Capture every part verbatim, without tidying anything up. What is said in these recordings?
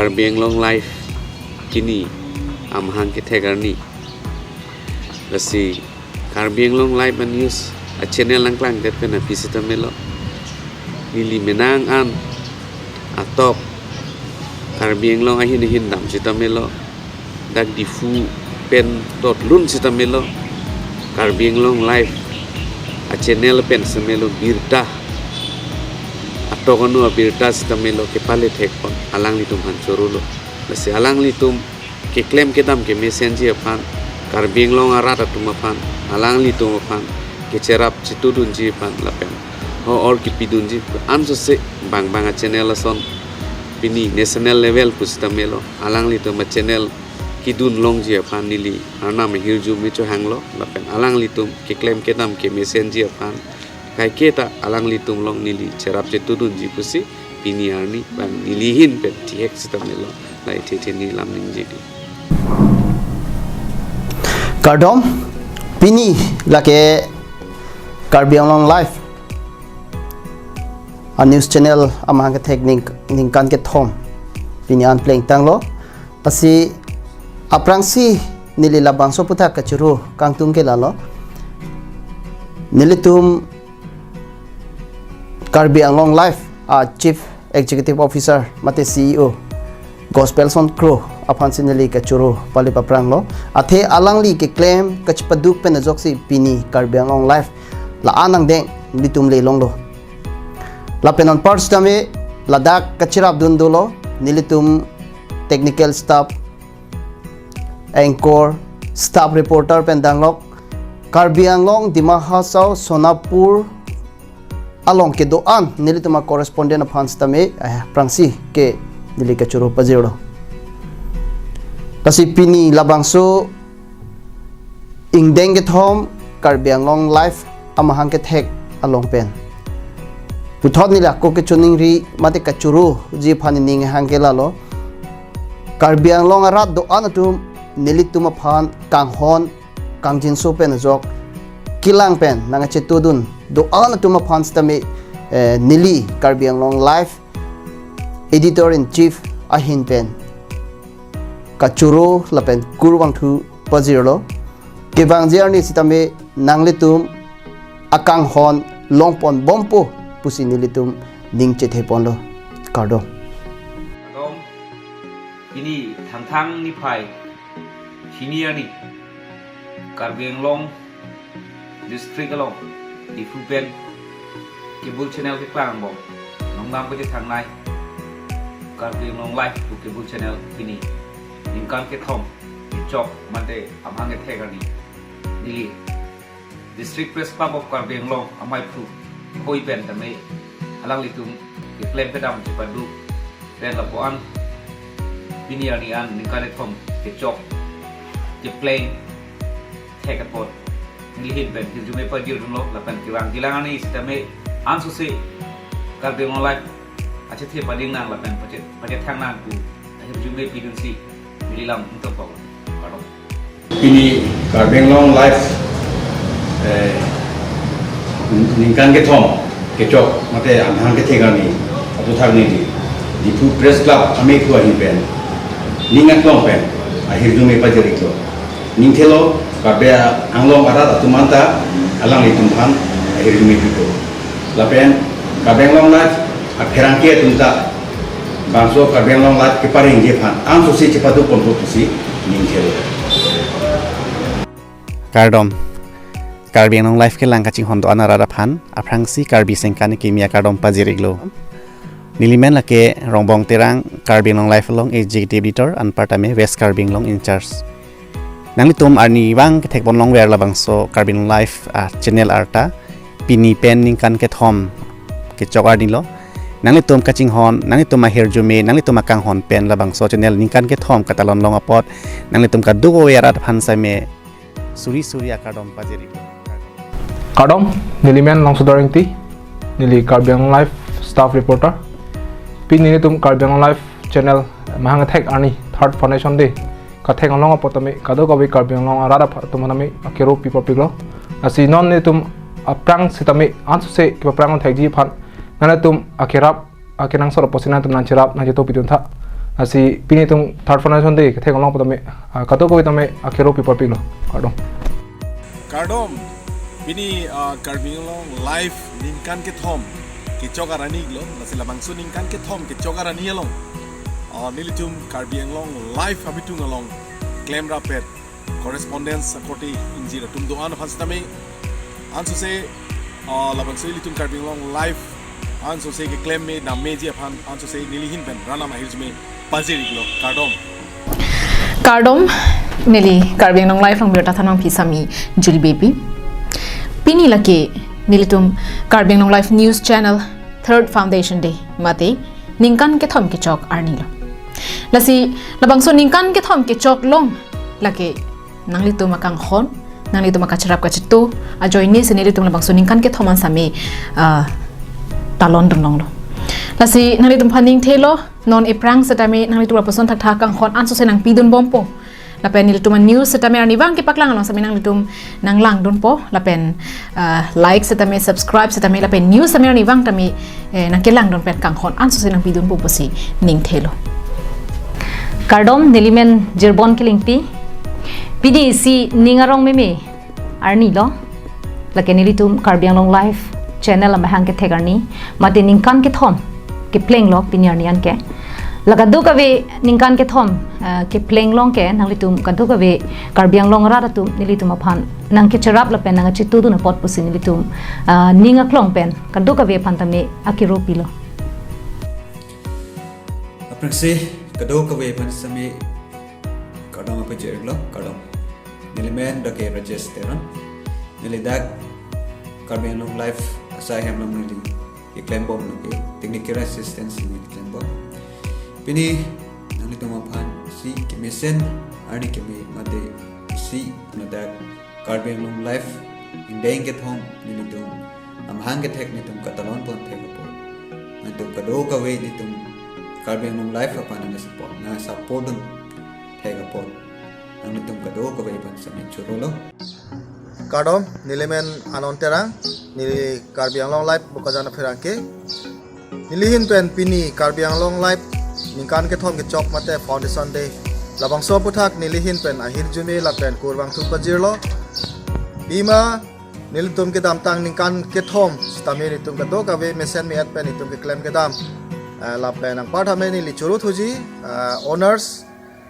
Karbi Anglong Live pini amahang kethek arni. Lasi Karbi Anglong Live and News a-channel nangklangdet pen aphi sitame lo. Neli menang an atok Karbi Anglong ahin ahin dam sitame lo. Dak Diphu pen totlun sitame lo. Karbi Anglong Live a-channel pen sitame lo birta, atok anu abirta sitame lo kepale thekpon alanglitum aphan choro lo. Lasi alanglitum keklem kedam kemesenji aphan, Karbi Anglong arat atum aphan, alanglitum aphan kecherap chetudunji aphan lapen ho-or kepidunji ansose bang bang a-channel ason pini national level pu sitame lo, alanglitum a-channel kedun longji aphan neli arnam ahirjume chohanglo lapen alanglitum keklem kedam kemesenji aphan kaiketa alanglitum along neli cherap chetudunji pusi pini arni bang neli ahin pen thihek sitame lo, la ithe the neli lam ningje di. Kardom, pini lake Karbi Anglong Live a-news channel amahang kethek ning, ningkan kethom pini an plengtanglo. Lasi aphrangsi neli labangso aphuthak kachoro kangtung ke lalo. Nelitum Karbi Anglong Live a-Chief Executive Officer mate C E O Gospelson Kro aphansi neli kachoro pale paphranglo. Athe alangli keklem kachepaduk pen ajoksi pini Karbi Anglong Live la-an angdeng nelitum le longlo. Lapen anpar sitame ladak kacherapdun dolo nelitum technical staff, anchor, staff reporter pen danglok Karbi Anglong, Dima Hasao, Sonapur along kedo-an nelitum a-correspondent aphan sitame, eh, aphrangsi ke neli kachoro pajirlo. Lasi pini labangso ingdeng kethom Karbi Anglong Live amahang kethek along pen puthot neli ako kechoningri mate kachoroji aphan ning hang ke lalo. Karbi Anglong arat do-an atum nelitum aphan kanghon kangjinso pen ajok kelang pen nangchetudun do-an atum aphan sitame, eh, neli Karbi Anglong Live Editor in Chief ahin pen kachoro lapen kurvangthu pajirlo. Kevangji arni sitame nanglitum akanghon longpon bompo pusi nelitum ning chetheponlo. Kardom. Kardom. Pini Thangthang niphai hini arni Karbi Anglong District along Diphu pen cable channel keklang bom nongdam pachethangnei Karbi Anglong Live pu cable channel pini ningkan kethom kechok mate amahang kethek arni neli District Press Club of Karbi Anglong amei aphu hoi pen tame alanglitum keklem kedam chepaduk pen lapu-an pini arni an ningkan kethom kechok kepleng thek apot neli ahin pen hirjume pajirdunlo lapen kevang kelang arni sitame ansose Karbi Anglong Live achethe pading nang lapen pachet pachethangnang pu ahirjume pidunsi neli lam ingtong pok. Kardom. Pini Karbi Anglong Live, eh, ningkan kethom kechok mate amahang kethek arni aphuthak neli Diphu Press Club amei aphu ahin pen ning aklong pen ahirjume pajir-iklo. Ning thelo Karbi Anglong arat atum anta alanglitum aphan ahirjume pipo. Lapen Karbi Anglong Live apherangke atum ta bangso Karbi Anglong Live keparengji aphan ansose chepaduk ponpo pusi ning thelo. Kardom. Karbi Anglong Live kelang kachinghon do-an arat aphan aphrangsi Karbi Sengkan kimi akardom pajir-iklo. Neli men lake Rongbong Terang, Karbi Anglong Live along Executive Editor anparta me West Karbi Anglong in charge. Nanglitum arni vang kethekpon longver labangso Karbi Anglong Live, ah, channel arta pini pen ningkan kethom kechok arni lo. Nanglitum kachinghon, nanglitum ahirjume, nanglitum akanghon pen labangso channel ningkan kethom katalon long apot nanglitum kadokave arat aphan same suri suri akardom pajir-iklo. Kardom, neli men Longsodar Ingti, neli Karbi Anglong Live staff reporter. Pini nelitum Karbi Anglong Live channel mahang kethek arni third foundation day kathek along apot tame kadokave Karbi Anglong arat atum tame akero pipo piklo. Lasi non nelitum aphrang sitame ansose kepaphrang thekji aphan nanglitum akerap akenangsot apotsi nangtum nangcherap nangcheto piduntha. Lasi pini itum third foundation day kethek along pu tame, ah, kadokave tame akero pi parpiklo. Kardom. Kardom. Pini, ah, Karbi Anglong Live ningkan kethom kechok arni lo. Lasi labangso ningkan kethom kechok arni along, ah, nelitum Karbi Anglong Live abitung along klemrap-et correspondents akorte ingjir atum do-an aphan sitame ansose, ah, labangso ilitum Karbi Anglong Live ansose keklem me dam meji aphan ansose nelihin pen Ranam ahirjume pajir-iklo. Kardom. Kardom, neli Karbi Anglong Live angbirta thanang phisami Julie Baby. Pini lake nelitum Karbi Anglong Live News Channel third foundation day mate ningkan kethom kechok arni lo. Lasi labangso ningkan kethom kechok along lake nanglitum akanghon, nanglitum akacherap kachetu ajoine si nelitum labangso ningkan kethom an sitame, ah, talon dun longlo. Lasi nanglitum aphan ningthelo, non ephrang sitame nanglitum lapuson thakthak akanghon ansose nangpidun bompo. Lapen nelitum a-news sitame arnivang kepaklang along sitame nanglitum nanglangdunpo. Lapen, ah, like sitame, subscribe sitame, lapen news sitame arnivang tame, eh, nangkelangdun pen kanghon ansose nangpidunpo pusi ningthelo. Kardom, nelimen Jirbon Killingpi. Pini isi ning arong meme arni lo. Lake nelitum Karbi Anglong Live channel amahang kethek arni mate ningkan kethom keplenglo pini arni anke. La kadokave ningkan kethom, ah, kepleng along ke nanglitum kadokave Karbi Anglong arat atum nelitum aphan nangkecherap lapen nangkachetudun apot pusi nelitum, ah, ning aklong pen kadokave aphan tame akero pilo. Aphrangsi kadokave aphan sitame kardom pajir-iklo, kardom. Nelimen dak ke Rajesh Teron. Neli dak Karbi Anglong Live asai hem along neli keklem bom lake technical assistant si neli keklem bom. Pini nanglitum aphan isi kemesen arni keme mate isi ladak Karbi Anglong Live ingdeng kethom nelitum amahang kethek nelitum katalon pon thek apot, nelitum kadokave nelitum Karbi Anglong Live aphan nangsupport, nangsupport dun thek apot, nanglitum kadokave aphan sitame chorolo. Kardom, nelimen Anon Terang, neli Karbi Anglong Live Bokajan apherangke. Nelihin pen pini Karbi Anglong Live ningkan kethom kechok mate foundation day labangso aphuthak nelihin pen ahirjume lapen kurvangthu pajirlo. Pima nelitum kedamtang ningkan kethom sitame nelitum kadokave mesen me-et pen nelitum keklem kedam, eh, lapen anparta me neli choro thuji, eh, owners,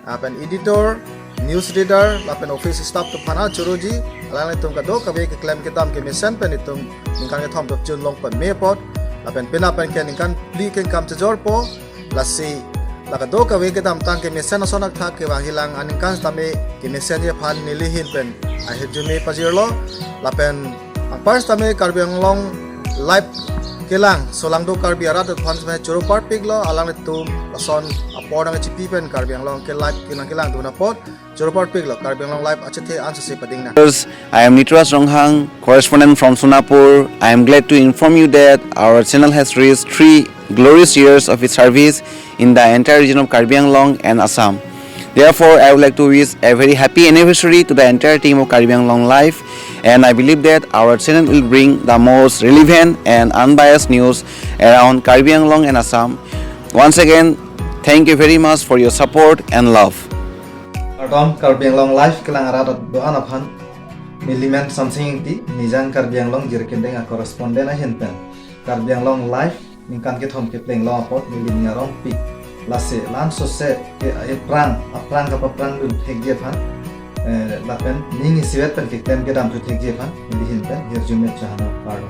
lapen editor, news reader, lapen office staff atum aphan choroji, alanglitum kadokave keklem kedam kemesen pen nelitum ningkan kethom dopjun long pame apot, lapen penap pen ke ningkan phli kengkam chejorpo, lasi la kadokave kedamtang kemesen ason athak kevangjilang aningkan sitame kemesenji aphan nelihin pen ahirjume pajirlo, lapen anpar sitame Karbi Anglong Live kelang solangdo Karbi arat aphan sitame choro parpiklo, alanglitum lason apor nangchipi pen Karbi Anglong ke live kenang kelangdun apot choro parpiklo. Karbi Anglong Live achethe ansose pading nang. Viewers, I am Nitras Ronghang, correspondent from Sonapur. I am glad to inform you that our channel has reached three glorious years of its service in the entire region of Karbi Anglong and Assam. Therefore, I would like to wish a very happy anniversary to the entire team of Karbi Anglong Live, and I believe that our channel will bring the most relevant and unbiased news around Karbi Anglong and Assam. Once again, thank you very much for your support and love. Kardom, Karbi Anglong Live kelang arat do-an aphan, nelimen Samsing Ingti, Nijang Karbi Anglong Jirikindeng a-correspondent ahin pen Karbi Anglong Live ningkan kethom kepleng long apot neli ning arongpik. Lasi lansose ke ephrang aphrang kapaprang dun thekji aphan, eh, lapen ning isivet pen keklem kedam thu thekji aphan nelihin pen hirjume chehanglo, kardom.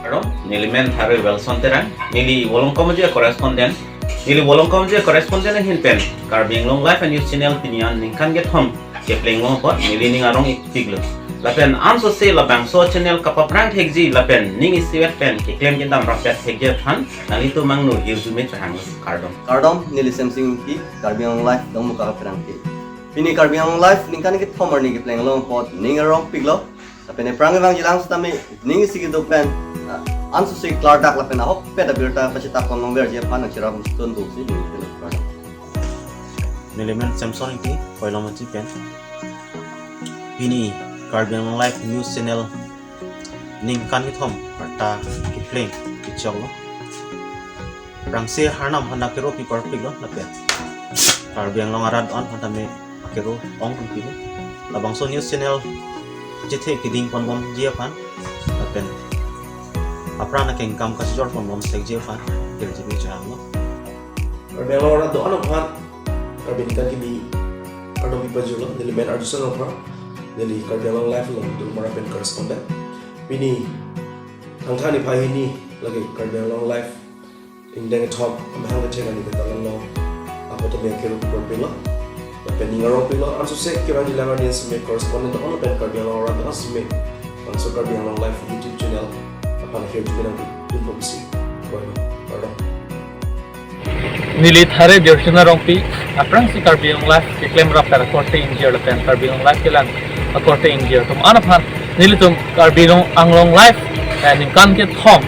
Kardom, nelimen Tharve Wilson Terang, neli Volongkom Aji a-correspondent. Neli Volongkom Aji a-correspondent ahin pen Karbi Anglong Live and News Channel pini an ningkan kethom kepleng long apot neli ning arong-ikpiklo. Lapen ansose labangso channel kapaprang thekji lapen ning isivet pen keklem kedam rappet thekji aphan nanglitum angno hirjume chehanglo, kardom. Kardom, neli Samsing Ingti, Karbi Anglong Live Dongmuka apherangke. Pini Karbi Anglong Live ningkan kethom arni kepleng long apot ning arongpiklo. Lapen ephrang kevangjilang sitame ning isi kedo pen, ah, ansose klardak lapen ahokpet abirta pachethak pon longverji aphan nangcherap dun thusi ning pen, kardom. Nelimen Samson Ingti, Koilom Aji pen. Pini Karbi Anglong Live News Channel ningkan kethom arta kepleng kechoklo. Aphrangsi Arnam aphan akero pi parpiklo lapen Karbi Anglong arat do-an aphan tame akero ong pilo. Labangso news channel chethe keding ponbomji aphan lapen apran akengkam kachejor ponbom sekji aphan hirjume chehanglo. Karbi Anglong arat do-an aphan Karbi ningkan kimi kardom pajirlo, neli men Arjusen Rongphar, neli Karbi Anglong Live along Dolomara pen correspondent. Pini Thangthani phai hini lake Karbi Anglong Live ingdeng kethom amahang kecheng ani ketalang lo. Ako tame akero pi parpiklo lapen ning arong piklo. Ansose kevangji alang arni seme correspondent do-an pen Karbi Anglong arat do-an seme bangso Karbi Anglong Live YouTube channel aphan hirjume nangpidun pabisi. Koi, kardom. Neli Thare Birsina Rongpi, aphrangsi Karbi Anglong Live keklem rap pen akorte ingjir lapen Karbi Anglong Live kelang akorte ingjir atum an aphan nelitum Karbi Anglong Live, eh, ningkan kethom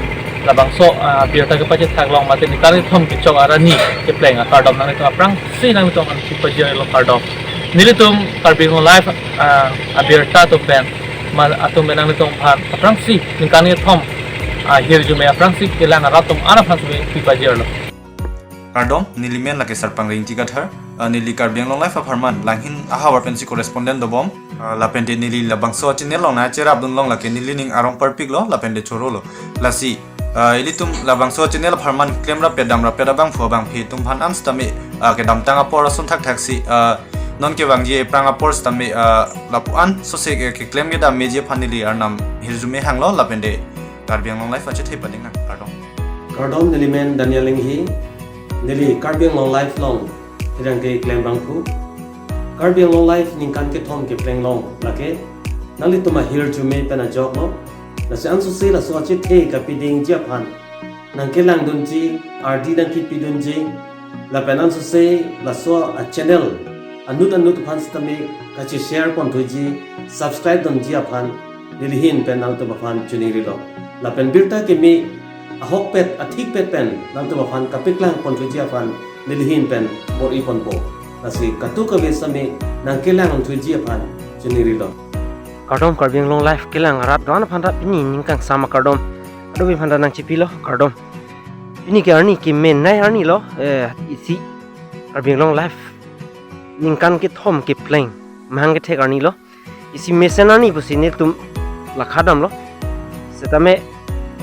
labangso, ah, birta kepachethak long mate ningkan kethom kechok arni kepleng akardom nanglitum aphrangsi nanglitum aphan pipajirlo, kardom. Nelitum Karbi Anglong Live, ah, abirta atum pen ma atum pen nanglitum aphan aphrangsi ningkan kethom, ah, hirjume aphrangsi kelang arat atum an aphan seme pipajirlo. Kardom, neli men lake Sarpang Ringti Kathar, ah, neli Karbi Anglong Live apharman langhin ahavar pensi correspondent dobom, ah, lapente neli labangso channel along nangcherapdun long lake neli ning arong parpiklo lapente chorolo. Lasi, ah, ilitum labangso channel apharman klem rap pen dam rap pen abangphu abangphi atum aphan an sitame, ah, kedamtang apor ason thakthaksi, ah, non kevangji aphrang apor sitame, ah, lapu-an sose ke keklem kedam meji aphan neli Arnam hirjume hanglo lapente Karbi Anglong Live achethe pading nang, kardom. Kardom, neli men Daniel Inghi, neli Karbi Anglong Live along hirang keklem abangphu. Karbi Anglong Live ningkan kethom kepleng long lake nanglitum ahirjume pen ajoklo. Lasi ansose laso achethe kapidingji aphan nangkelangdunji, ardi nangkipidunji, lapen ansose laso achannel anut anut aphan sitame kacheshare ponthuji, subscribe dunji aphan neli ahin pen nangtum aphan chiningrilo. Lapen birta kimi ahokpet athikpet pen nangtum aphan kapeklang ponthuji aphan neli ahin pen bor-i ponpo. Lasi kadokave sitame nangkelang thuji aphan chiningrilo. Kardom Karbi Anglong Live kelang arat do-an aphan ta pini ning kangsam akardom. Kadokave aphan ta nangchipilo, kardom. Pini ke arni kemenei arni lo, eh, isi Karbi Anglong Live ningkan kethom kepleng mahang kethek arni lo. Isi mesen arni pusi nelitum lakha damlo. Sitame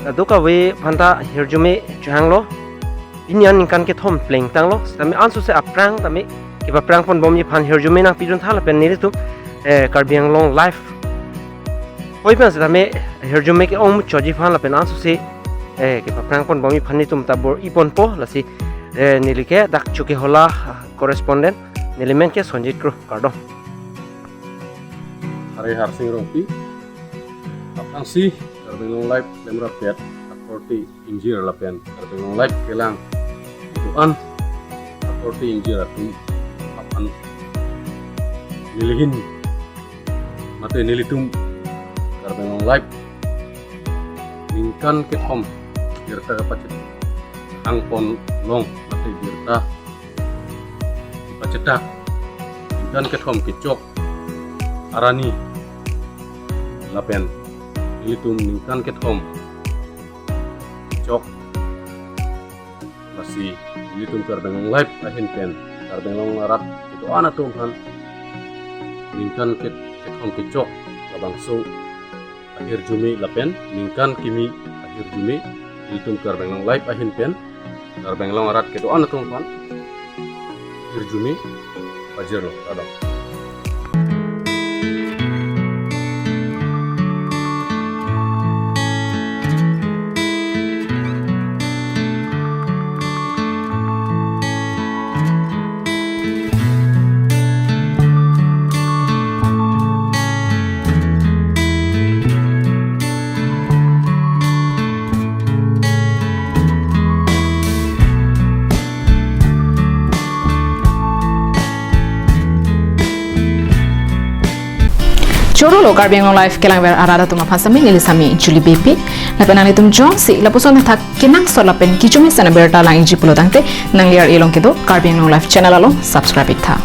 kadokave aphan ta hirjume chehanglo. Pini an ningkan kethom plengtanglo. Sitame ansose aphrang tame kepaphrang ponbomji aphan hirjume nangpidun tha lapen nelitum, eh, Karbi Anglong Live koi pen sitame hirjume ke-ong muchotji aphan lapen ansose, eh, kepaphrang ponbomji aphan nelitum ta bor-i ponpo. Lasi, eh, neli ke dak Chokihola, ah, correspondent, neli men ke Sonjit Kro, kardom. Thare Harsing Rongpi, aphrangsi Karbi Anglong Live klem rap pen akorte ingjir lapen Karbi Anglong Live kelang do-an akorte ingjir atum aphan neli ahin mate nelitum Karbi Anglong Live ningkan kethom birta kepachethang pon long mate birta kepachethak ningkan kethom kechok arni lapen nelitum ningkan kethom kechok, lasi nelitum Karbi Anglong Live ahin pen Karbi Anglong arat kedo-an atum aphan ningkan ke-, kethom kechok labangso ahirjume lapen ningkan kimi ahirjume nelitum Karbi Anglong Live ahin pen Karbi Anglong arat kedo-an atum aphan hirjume pajirlo, kardom. Chorolo Karbi Anglong Live kelangver arat atum aphan sitame neli sami Julie Beypi. Lapen nanglitum jongsi lapuson athak kenangsot lapen kechomisen abirta lang-ikji pulo tangte nangli ar-e along kedo Karbi Anglong Live channel along subscribe ik tha.